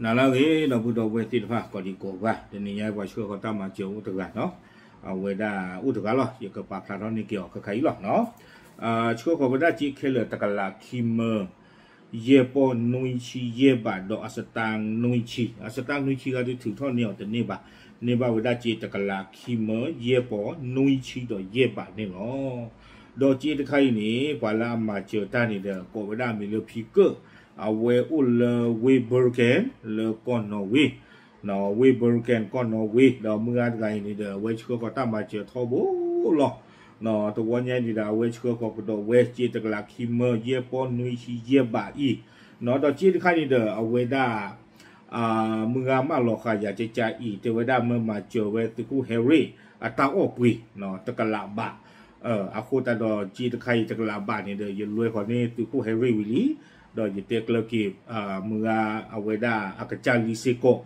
နၤလၢအဂ့ၤ ဒီပုၢ်ဒီဝဲၢ်သ့ၣ်တဖၣ် ကိးဒံကိးဂၤ, တနံၤညါပှၤဆှၢဃီၤတၢ်မၤစၢၤအိၣ်တဂၤနီၤ, အဝဲဒၣ်အိၣ်တဂၤလီၤ, ယကပာ်ဖျါထီၣ်န့ၢ်က့ၤအီၤခဲခါအံၤလီၤနီၤ. ဆှၢဃီၤဝဲဒၣ်စ့ခဲလၢာ်တကလးခံမၢ ယဲၢ်ပီၢ်နွံဆံယဲၢ်ဘး ဒီးအစတါနွံဆံ, အစတါနွံဆံဂၤဒုးထုးထီၣ်န့ၢ်အီၤတန့ၢ်ဘၣ်, န့ၢ်ဘၣ်ဝဲဒၣ်စ့တကလးခံမၢ ယဲၢ်ပီၢ်နွံဆံဒီးယဲၢ်ဘးန့ၣ်လီၤ. ဒီးစ့တခါအံၤန့ၣ် ပှၤလၢအမၤစၢၤတၢ်န့ၣ်ဒီး ကိးဝဲဒၣ်အမံၤလၢဖံကၢၣ်, အဝဲအိၣ်လၢ Wevergem လၢကီၢ်နီၣ်ဝ့, Wevergem ကီၢ်နီၣ်ဝ့, ဒီးမုၢ်ဂၤတဂၤအံၤန့ၣ်ဒီး အဝဲဆှၢဃီၤတၢ်မၤစၢၤထီဘိလီၤ. တဝီညါန့ၣ်ဒီး အဝဲဆှၢဃီၤကဒီးဝဲစ့တကလးခံမၢ ယဲၢ်ပီၢ်နွံဆံယဲၢ်ဘးအံၤ, ဒီးစ့တခါန့ၣ်ဒီး အဝဲဒၣ် မုၢ်ဂၤမၢလီၤဃာ်ယၤကကါအံၤ တဲဝဲဒၣ်မၢမၤစၢၤဝဲသုးခိၣ်ဟဲရ့ၣ် အတၢ်အီၣ်ပှ့ၤ တကလးဘး, အဃိသတးဒီးစ့တခါအံၤတကလးဘးန့ၣ်ဒီး ယလွဲဃီၤန့ၢ်သုးခိၣ်ဟဲရ့ၣ်ဝံၤလံ, ဒီးယတဲကျၢၤက့ၤ မုၢ်ဂၤအဝဲဒၣ်အကစၢ်လံစ့ၢ်ကီး,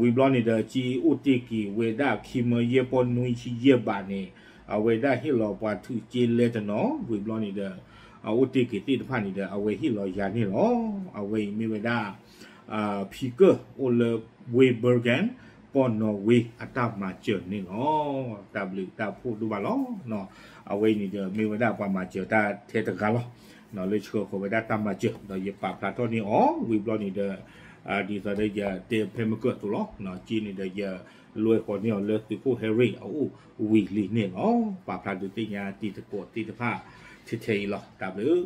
ဝံၤဘျီန့ၣ်ဒီး စ့အိၣ်တ့ၢ်က့ၤဝဲဒၣ်ခံမၢ ယဲၢ်ပီၢ်နွံဆံယဲၢ်ဘးန့ၣ် အဝဲဒၣ်ဟ့ၣ်လီၤပှၤထုးစ့လဲတနီၤ, ဝံၤဘျီန့ၣ်ဒီး အအိၣ်တ့ၢ်က့ၤသ့ၣ်တဖၣ်န့ၣ်ဒီး အဝဲဟ့ၣ်လီၤယၤန့ၣ်လီၤ. အဝဲအံၤမ့ၢ်ဝဲဒၣ် ဖံကၢၣ်အိၣ်လၢ Wevergem ကီၢ်နီၣ်ဝ့အတၢ်မၤစၢၤန့ၣ်လီၤ. တၢ်ဘျုးတၢ်ဖှိၣ်ဒိၣ်မးလီၤ. အဝဲအံၤန့ၣ်ဒီး မ့ၢ်ဝဲဒၣ်ပှၤမၤစၢၤတၢ်ထဲတဂၤလီၤ, လၢဆှၢဃီၤဝဲဒၣ်တၢ်မၤစၢၤ ဒီးယပာ်ဖျါထီၣ်န့ၢ်အီၤ ဝံၤဘျီန့ၣ်ဒီး ဒ်သိးဒီးယတဲဖဲမုၢ်ကၢၢ်အသိးလီၤ, စ့န့ၣ်ဒီးယလွဲဃီၤန့ၢ်အီၤလၢသုးခိၣ်ဟဲရ့ၣ်အအိၣ်ဝံၤလံန့ၣ်လီၤ. ပာ်ဖျါဒုးသ့ၣ်ညါတံၤသကိးသ့ၣ်တဖၣ်ထဲထဲအံၤလီၤ. တၢ်ဘျုး